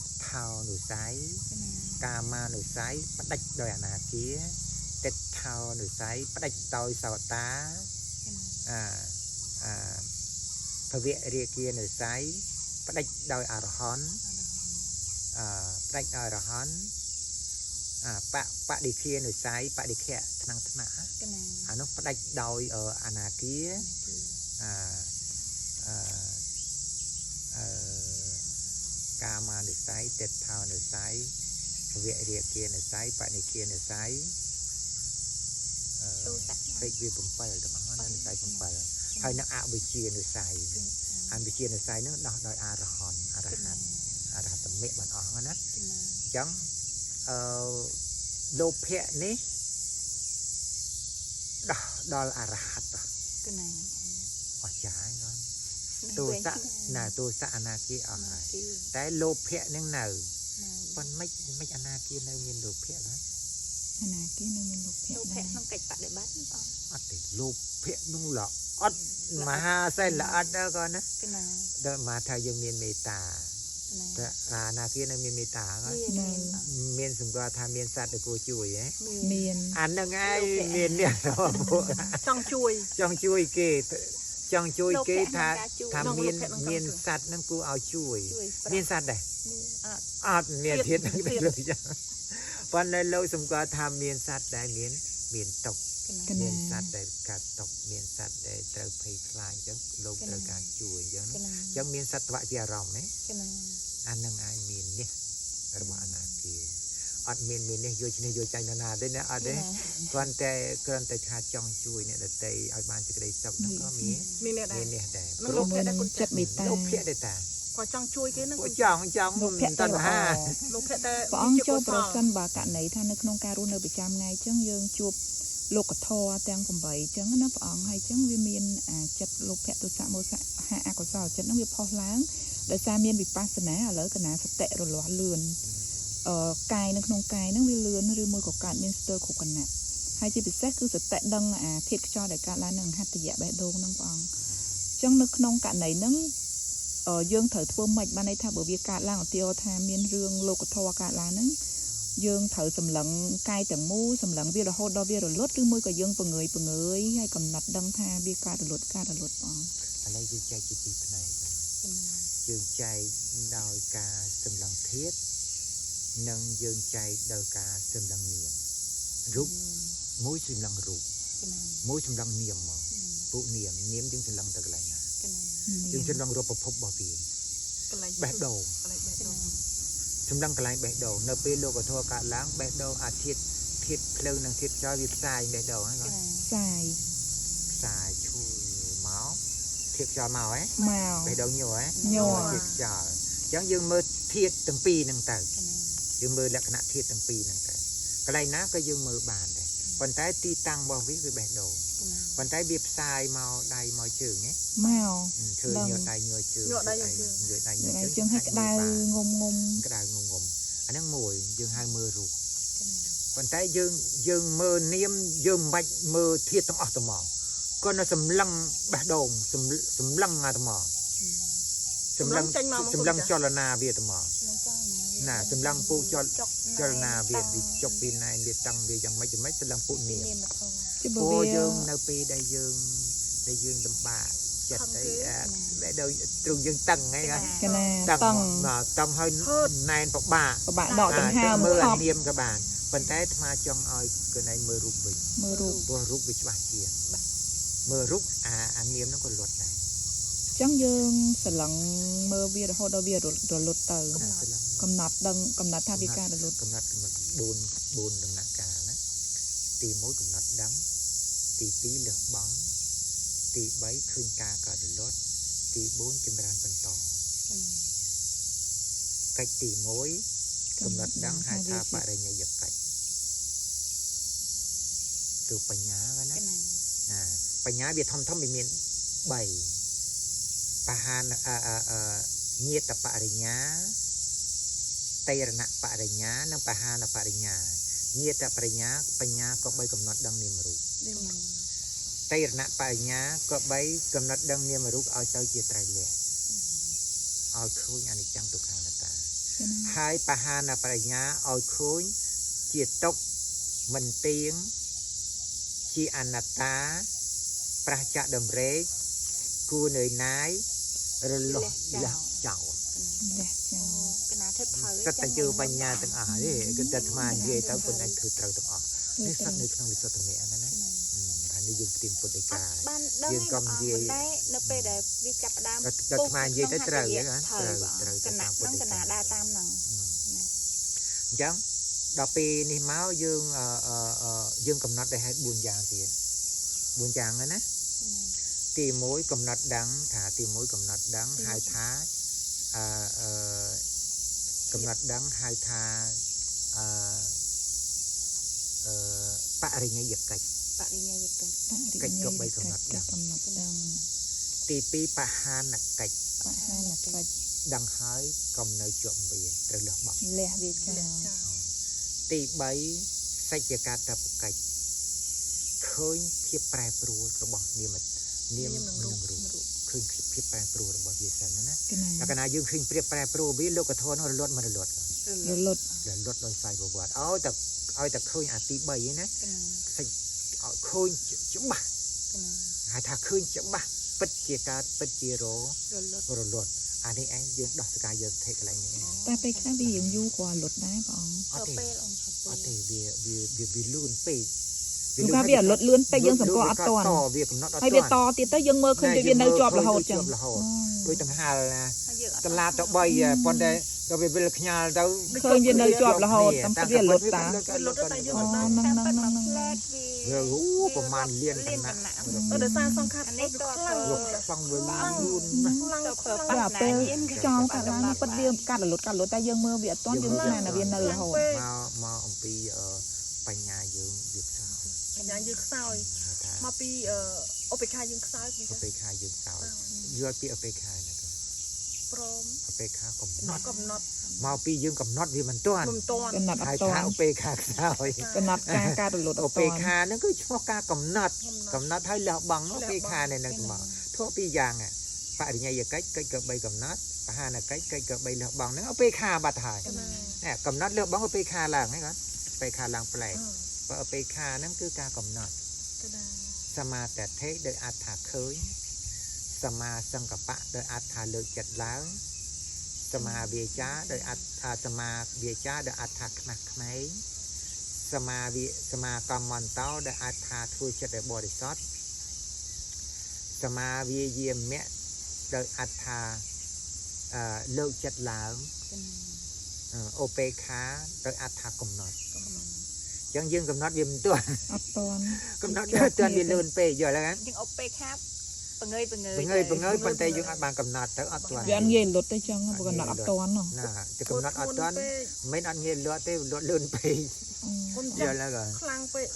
តថោនុស័យ កាមានុស័យផ្ដាច់ដោយអនាគាតិដ្ឋោនុស័យផ្ដាច់ដោយសោតាអាអាភវរាគានុស័យផ្ដាច់ដោយអរហន្តអផ្ដាច់ដោយអរហន្តអាបបដិខានុស័យបដិខៈថ្នាំងថ្នាក់អានោះផ្ដាច់ដោយអនាគាអាអអកាមានុស័យតិដ្ឋោនុស័យភវរាគានុស័យបនិគានុស័យ ពេកវា7ទាំងអស់ណា និស័យ7ហើយនឹងអវិជ្ជានិស័យអវិជ្ជានិស័យហ្នឹងដោះដោយអរហន្តអរហន្តអរហត្តមគ្គបានអស់ណាអញ្ចឹងអឺលោភៈនេះដោះដល់អរហត្ត កណា អស់ចាយគាត់ទោសៈណាទោសៈអនាគាអស់ហើយតែលោភៈនឹងនៅប៉ុន្តែមិនអនាគានៅមានលោភៈណា អនាគានៅមានលោភៈ លោភៈក្នុងកិច្ចបដិបត្តិបង អត់ទេលោភៈនោះល្អិតមហាសែនល្អិតដល់គាត់ណាដល់មកថាយើងមានមេត្តាតែអាណាគានៅមានមេត្តាគាត់មានសម្គាល់ថាមានសត្វដែលគួរជួយហ៎ មាន អាហ្នឹងឯងមាននេះពួក ចង់ជួយ ចង់ជួយគេចង់ជួយគេថាថាមានមានសត្វហ្នឹងគួរឲ្យជួយមានសត្វដែរអត់មានទៀតហ្នឹងលោកចឹងប៉ុន្តែលោកសម្គាល់ថាមានសត្វដែលមានមានຕົកមានសត្វដែលកាត់ຕົកមានសត្វដែលត្រូវភ័យខ្លាចអញ្ចឹងលោកត្រូវការជួយអញ្ចឹងអញ្ចឹងមានសត្វជាអារម្មណ៍ណាអានឹងឯងមាននេះរបស់អនាគាអត់មានមាននេះយកឈ្នះយកចាញ់ណាទេណាអត់ទេគ្រាន់តែគ្រាន់តែថាចង់ជួយអ្នកដតីឲ្យបានសេចក្តីសុខហ្នឹងក៏មាន មាននេះដែរ មាននេះដែរ ព្រោះភៈដែរគុណ ចិត្តមេត្តា លោភៈដែរតា គាត់ចង់ជួយគេហ្នឹង គាត់ចង់ចង់តណ្ហា លោភៈតែ ព្រះអង្គចូលប្រសិនបើករណីថានៅក្នុងការរស់នៅប្រចាំថ្ងៃអញ្ចឹងយើងជួបលោកធម៌ទាំង8អញ្ចឹងណាព្រះអង្គហើយអញ្ចឹងវាមានអាចិត្តលោភៈទោសៈមោហៈអកុសលចិត្តហ្នឹងវាផុសឡើងដោយសារមានវិបស្សនាឥឡូវកណាសតិរលាស់លឿនអឺកាយនៅក្នុងកាយហ្នឹងវាលឿនឬមួយក៏កើតមានស្ទើរគ្រប់គណៈហើយជាពិសេសគឺសតិដឹងអាធាតុខ្យល់ដែលកើតឡើងនឹងហត្ថយៈបេះដូងហ្នឹងព្រះអង្គអញ្ចឹងនៅក្នុងករណីហ្នឹងយើងត្រូវធ្វើម៉េចបានន័យថាបើវាកើតឡើងឧទាហរណ៍ថាមានរឿងលោកធម៌កើតឡើងហ្នឹងយើងត្រូវសម្លឹងកាយទាំងមូលសម្លឹងវារហូតដល់វារលត់ឬមួយក៏យើងពងើយពងើយហើយកំណត់ដឹងថាវាកើតរលត់កើតរលត់បង ឥឡូវយើងចែកជាពីរផ្នែកយើងចែកដោយការសម្លឹងធាតុនិងយើងចែកដោយការសម្លឹងនាមរូបមួយសម្លឹងរូបមួយសម្លឹងនាមមកពួកនាមនាមយើងសម្លឹងទៅកន្លែងណាយើងសម្លឹងរូបប្រភពរបស់វា កន្លែង បេះដូង កន្លែងបេះដូង សម្លឹងកន្លែងបេះដូងនៅពេលលោកធម៌កើតឡើងបេះដូងអាធាតុធាតុភ្លើងនិងធាតុខ្យល់វាផ្សាយបេះដូងហ្នឹង ផ្សាយ ផ្សាយឈូមកធាតុខ្យល់មកហ៎ មក បេះដូងញ័រហ៎ ញ័រ ធាតុខ្យល់អញ្ចឹងយើងមើលធាតុទាំងពីរហ្នឹងទៅយើងមើលលក្ខណៈធាតុទាំងពីរហ្នឹងទៅកន្លែងណាក៏យើងមើលបានដែរប៉ុន្តែទីតាំងរបស់វាវាបេះដូងប៉ុន្តែវាផ្សាយមកដៃមកជើងហ៎ មក ធ្វើញ័រដៃញ័រជើង ញ័រដៃញ័រជើង ញ័រដៃញ័រ ជើងជើងឲ្យក្តៅងុំងុំ ក្តៅងុំងុំអាហ្នឹងមួយយើងហៅមើលរូបប៉ុន្តែយើងយើងមើលនាមយើងមិនបាច់មើលធាតុទាំងអស់ទៅមកគាត់នៅសម្លឹងបេះដូងសម្លឹងអាទៅមកសម្លឹងសម្លឹងចលនាវាទៅមកណាសម្លឹងពូចលចលនាវាវាចុកពីណែនវាតឹងវាយ៉ាងម៉េចយ៉ាងម៉េចសម្លឹងពួកនាម ព្រោះ យើងនៅពេលដែលយើងដែលយើងលំបាកចិត្តអីបែដូចទ្រូងយើងតឹងហ្នឹង កណាតឹង តឹងហើយណែនពិបាក ពិបាកដកដង្ហើម មើលអានាមក៏បានប៉ុន្តែអាត្មាចង់ឲ្យកូនឯងមើលរូបវិញ មើលរូប ព្រោះរូបវាច្បាស់ជាងមើលរូបអាអានាមហ្នឹងក៏លត់ដែរ ចឹងយើងស្រឡឹងមើលវារហូតដល់វារលត់ទៅកំណត់ដឹងកំណត់ថាវាការរលត់ កំណត់កំណត់4ដំណាក់កាលណាទី1កំណត់ដឹងទី2លះបង់ទី3ឃើញការកើតរលត់ទី4ចម្រើនបន្តកិច្ចទី1កំណត់ដឹងហៅថាបរិញ្ញាយកិច្ចគឺបញ្ញាណាណាបញ្ញាវាធំធំវាមាន3បហានញាតបរិញ្ញាតេរណបរិញ្ញានិងបហានបរិញ្ញាញាតបរិញ្ញាបញ្ញាក៏បីកំណត់ដឹងនាមរូបតេរណបរិញ្ញាក៏បីកំណត់ដឹងនាមរូបឲ្យទៅជាត្រៃលក្ខណ៍ឲ្យឃើញអនិច្ចំទុក្ខអនត្តា ហើយបហានបញ្ញាឲ្យឃើញជាទុក្ខមិនទៀងជាអនត្តា ប្រះចាកតម្រេកគួរនឿយណាយរលស់លះចោល លះចោល កណាធ្វើផល សិតតែជឿបញ្ញាទាំងអស់ទេគឺតែអាត្មានិយាយទៅខ្លួនឯងធ្វើត្រូវទាំងអស់នេះសិតនៅក្នុងវិសុទ្ធិមគ្គហ្នឹងណាអានេះយើងផ្ទៀងពុទ្ធដីកា បានដឹង យើងកុំនិយាយ តែនៅពេលដែលវាចាប់ផ្ដើម ដល់អាត្មានិយាយទៅត្រូវហ្នឹងត្រូវត្រូវ កណា ទៅតាមពុ ហ្នឹង ទ្ធដីកា កណាដើរតាមហ្នឹង អញ្ចឹងដល់ពេលនេះមកយើងអឺអឺអឺយើងកំណត់ได้ឲ្យ4យ៉ាងទៀត4យ៉ាងហ្នឹងណាទី1កំណត់ដឹងថាទី1កំណត់ដឹងហៅថាអឺអឺកំណត់ដឹងហៅថាអឺអឺបរិញ្ញយកិច្ច បរិញ្ញាយកិច្ច ប កិច្ចក៏បីកំណត់ដឹង កំណត់ដឹង ទី2បហានកិច្ច បហានកិច្ច ដឹងហើយកុំនៅជាប់វាត្រូវលះបង់ លះវាចោល លះចោល ទី3សច្ចកតបកិច្ចឃើញភាពប្រែប្រួលរបស់នាមនាមនិងរូបឃើញភាពប្រែប្រួលរបស់វាសិនណា កណា តែកាលណាយើងឃើញព្រៀបប្រែប្រួលវាលោកធម៌នោះរលត់មករលត់ រលត់ រលត់ដោយស្វ័យប្រវត្តិឲ្យតែឲ្យតែឃើញអាទី3ហ្នឹងណា កណា សេចឲ្យឃើញច្បាស់ កណា ហៅថាឃើញច្បាស់ពិតជាកើតពិតជារ រលត់ រលត់អានេះឯងយើងដោះសកាយយកថេកន្លែងនេះឯង តែពេលខ្លះវារៀងយូរក៏លត់ដែរព្រះអង្គ អត់ទេ ពេលអង្គ អត់ទេវាវាវាវាលឿនពេក ព្រោះថាវាលត់លឿនពេកយើងសម្គាល់អត់ទាន់ តវាកំណត់អត់ ហើយវាតទៀតទៅយើងមើលឃើញវានៅជាប់រហូតចឹង រហូតដូចដង្ហាលណា ហើយយើងអត់ តឡាទៅ3ប៉ុន្តែដល់វាវិលខ្ញាល់ទៅ ឃើញវានៅជាប់រហូតតាមពិតវាលត់តា វាលត់ទៅតែយើង អូ អត់ដឹង ហ្នឹង តាម ហ្នឹង ពិត ហ្នឹង មក ហ្នឹង ផ្លែតវា វាអូប្រមាណលាន លា កណា នកណា អឺដោយសារសង្ខារ អានេះត វាខ្លាំង វាខ្លាំងវាលឿនណាស់ ខ្លាំង ទៅ ខ្លាំង ប្រើ ដល់ពេលចោលកាត់ឡើងពិតវាកាត់រលត់កាត់រលត់តែយើងមើលវាអត់ទាន់យើងស្មានថាវានៅរហូត មកមកអំពីអឺបញ្ញាយើងវាខ្សោយ បញ្ញាយើងខ្សោយ ហៅថា មកពីអឺឧបេក្ខាយើងខ្សោយ ឧបេក្ខាយើងខ្សោយយល់ពីឧបេក្ខាណាក ព្រម ឧបេក្ខាកំណត់ កំណត់ មកពីយើងកំណត់វាមិនទាន់ មិនតាន់ កំណត់អ ហៅ ត់ទាន់ ថាឧបេក្ខាខ្សោយ កំណត់ការកាត់រលត់អ ឧបេ ត់ទាន់ ក្ខាហ្នឹងគឺឈ្មោះការកំណត់ កំណត់ កំណត់ឲ្យលះបង់ឧបេក្ខានៅនឹងមកធ្វើពីរយ៉ាងហ่ะបរិញ្ញាយកិច្ចកិច្ចក៏បីកំណត់បហានកិច្ចកិច្ចក៏បីលះបង់ហ្នឹងឧបេក្ខាបាត់ហើយ កណា ណែកំណត់លះបង់ឧបេក្ខាឡើងហ្នឹងគាត់ឧបេក្ខាឡើងប្លែកបើឧបេក្ខាហ្នឹងគឺការកំណត់ កណា សមាទិដ្ឋិដោយអត្ថាឃើញសមាសង្កបៈដោយអត្ថាលើកចិត្តឡើងសមាវាចាដោយអត្ថាសមាវាចាដោយអត្ថាខ្នះខ្នែងសមាវិសមាកម្មន្តោដោយអត្ថាធ្វើចិត្តឲ្យបរិសុទ្ធសមាវាយាមៈដោយអត្ថាអឺលើកចិត្តឡើងឧបេក្ខាដោយអត្ថាកំណត់អញ្ចឹងយើងកំណត់វាមិនទាន់ អត់ទាន់ កំណត់វាទាន់វាលឿនពេកយល់ហើយ យើងអុបពេលខាបបង្ងើយបង្ងើយ បង្ងើយបង្ងើយប៉ុន្តែយើងអត់បានកំណត់ទៅអត់ទាន់ វាអត់ងាយលត់ទេចឹងព្រោះកំណត់អត់ទាន់ហ៎ ណាតែកំណត់អត់ទាន់មិនអត់ងាយលត់ទេលត់លឿនពេក គុណចាស់ យល់ហើយ ខ្លាំងពេក